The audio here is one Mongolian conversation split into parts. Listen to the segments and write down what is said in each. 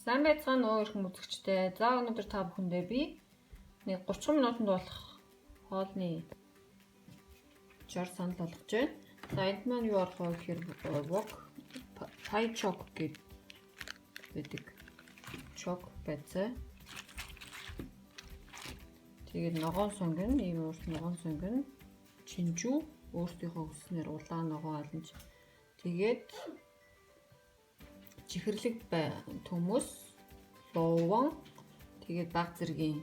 Сайн байцгаана уу эрхэм үзэгчдээ. За өнөөдөр та бүхэндээ би нэг 30 минутанд болох хоолны жор санал болгож байна. За энд маань юу орох вэ гэхээр wok pie chok гэдэг chok байцаа. Тэгээд ногоон сонгино, ийм урт ногоон сонгино, чинжүү өөрсдийнхөө хүссэнээр улаан ногоон аль нь. Тэгээд чихэрлэг төмөс, лууван, тэгээд баг зэргийн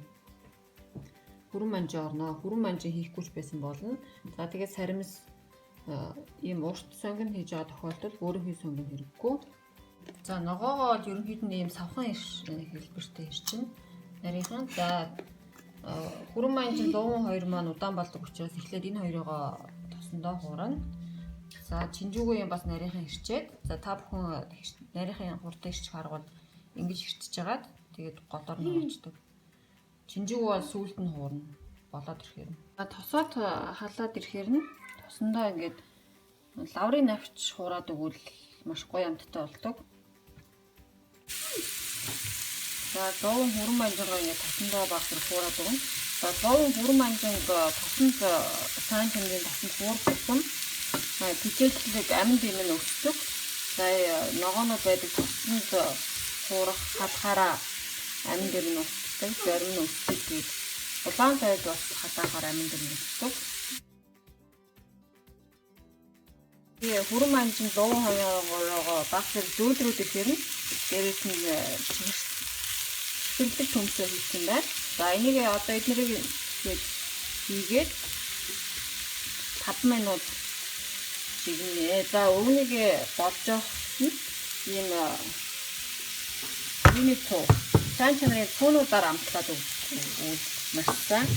хүрэн манжин орно. Хүрэн манжин хийхгүй ч байсан болно. За тэгээд саримс ийм урт сонгино хийж байгаа тохиолдолд өөрийнхөө сонгино хэрэггүй. За ногоогоо бол ерөнхийд нь ийм савхан хэлбэртэй хэрчинэ. Нарийнхан. За хүрэн манжин, лууван хоёр маань удаан болдог учраас эхлээд энэ хоёрыгоо тосондоо хуурна. За чинжүүгээ юм бас нарийнхан хэрчээд, за та бүхэн нарийнхан хурдан хэрчих арга бол ингэж хэрчиж хагаад тэгээд голоор нь хуурчдаг. Чинжүүг бол сүүлд нь хуурна. Болоод ирэхээр нь. Тосоод халаад ирэхээр нь тосондоо ингээд лаврын навч хуураад өгвөл маш гоё амттай болдог. За лууван хүрэн манжингаа ингээд тосондоо баг зэрэг хуураад өгнө. За лууван хүрэн манжинг тосонд сайн чанарын тосонд хуурах тусам тэжээллэг амин дэм нь өсдөг. За ногоонууд байдаг тосонд хуурах халахаараа амин дэм нь өсдөг, зарим нь өсдөг гээд улаан тойд бас халаахаар амин дэм нь өсдөг. Тэгээ хүрэн манжин лууван хоёроо баг зэрэг зөөлрүүд ихээр нь дээрээс нь чихэрлэг төмсөө хийсэн байна. За энийг одоо эднэрийг ингээд хийгээд 5 минут жигнэ. За өвнийг болж явах нь ийм юуны цуу. Сайн чанарын цуунуудаар амтлаад өгвөл маш сайн.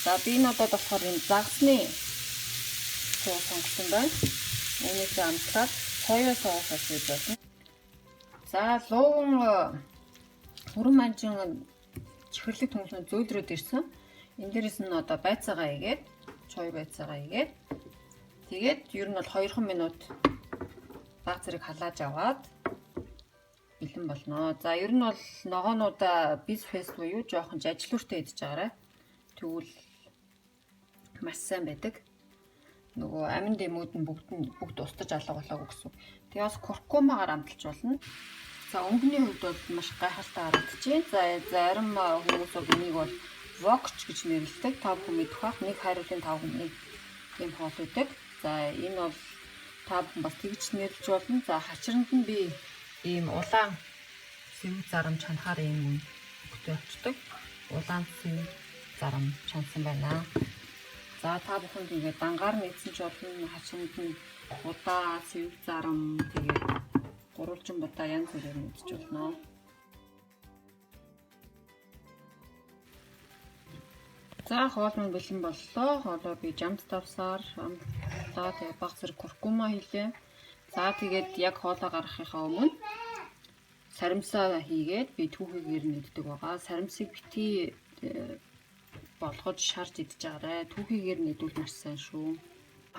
За би энэ удаад болохоор ийм загасны цуу сонгосон байна. Үүнийхээ амтлаад соёо соусаас хийж болно. За лууван хүрэн манжин чихэрлэг төмснүүд зөөлрөөд ирсэн. Энэ дээрээс нь одоо байцаагаа игээд, чой байцаагаа игээд тэгээд ер нь бол 2 минут баг зэрэг халааж аваад бэлэн болно. За ер нь бол ногоонуудаа бис фэс буюу жоохон жажлууртай идэж байгаарай. Тэгвэл маш сайн байдаг. Нөгөө амин дэмүүд нь бүгд устж алга болоогүй гэсэн. Тэгээ бас куркумагаар амталж болно. За өнгөний хувьд бол маш гайхалтай харагдаж байна. За зарим хүмүүс бол энийг бол вокч гэж нэрлэдэг. Та бүхэн мэдэх бах. Нэг хайруулын 5 хүний ийм хоол өгдөг. За энэ бол та бүхэн бас тэгж нэрлэж болно. За хачиранд нь би ийм улаан сэвэг зарам чанахаар ийм өнгөтэй болчдөг. Улаан сэвэг зарам чансан байна. За та бүхэнд ингээд дангаар мэдсэн ч болно. Хачиранд нь будаа, сэвэг зарам тэгээд гурвалжин будаа янз бүрээр мэдчих болно. За хоол маань бэлэн боллоо. Хоолоо би жамд тавсаар амтлаа. Тэгээд баг зэрэг куркума хийлээ. За тэгээд яг хоолоо гаргахынхаа өмнө саримсаа хийгээд би түүхийгээр нь иддэг байгаа. Саримсыг битгий болгож шарж идэж байгаарай. Түүхийгээр нь идвэл маш сайн шүү.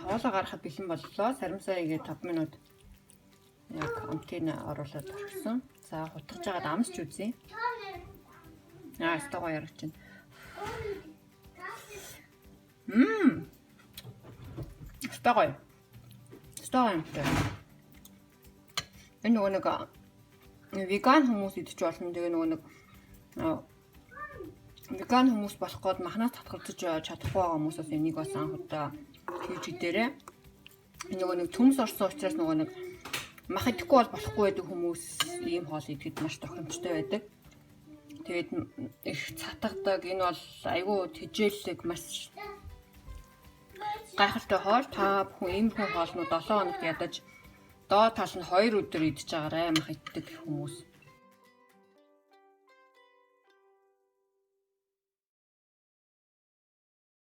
Хоолоо гаргахад бэлэн боллоо. Саримсаа хийгээд 5 минут яг амтыг оруулаад орхисон. За хутгаж байгаад амсч үзье. Аа, өстой гоё ярагч байна. Өстой гоё. Өстой гоё юмтай. Энэ нөгөө нэг веган хүмүүс идэж болно. Тэгээ нөгөө нэг веган хүмүүс болох гээд махнаас татгалзаж чадахгүй байгаа хүмүүсээс энийг бас анх удаа хийж идээрэй. Нөгөө нэг төмс орсон учраас нөгөө нэг мах идэхгүй бол болохгүй байдаг хүмүүс ийм хоол идэхэд маш тохиромжтой байдаг. Тэгээд их цатгадаг. Энэ бол айгүй тэжээллэг маш гайхалтай хоол. Та бүхэн иймэрхүү хоолнууд 7 хоногт ядаж доод тал нь 2 өдөр идэж байгаарай мах иддэг хүмүүс.